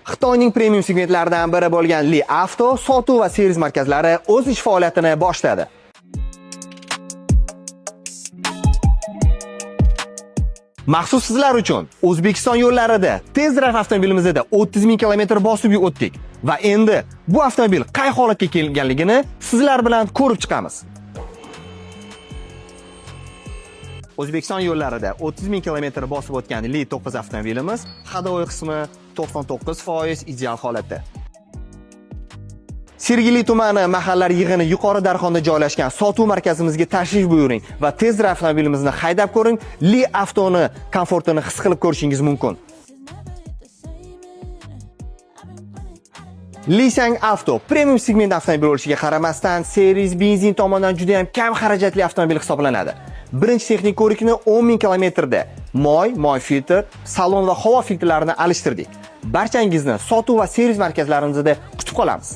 Xitoyning premium segmentlaridan biri bo'lgan Li Auto sotuv va servis markazlari o'z ish faoliyatini boshladi. Maxsus sizlar uchun O'zbekiston yo'llarida tez drive avtomobilimizda 30 ming kilometr bosib o'tdik va endi bu avtomobil qay holatga kelganligini sizlar bilan ko'rib chiqamiz. O'zbekiston yo'llarida 30 ming kilometr bosib o'tgan Li 9 avtomobilimiz ходовой qismi 99% ideal holatda. Sergeli tumani mahallalar yig'ini Yuqori Darxonda joylashgan sotuv markazimizga tashrif buyuring va tez drive avtomobilimizni haydab ko'ring, Li Autoni komfortini his qilib ko'rishingiz mumkin. Lisang Auto premium segment avtomobil bo'lishiga qaramasdan, servis benzin tomonidan juda ham kam xarajatli avtomobil hisoblanadi. Birinchi texnik ko'rikni 10 ming kilometrda moy, moy filtr, salon va havo filtrlarini alishtirdik. Barchangizni sotuv va servis markazlarimizda kutib qolamiz.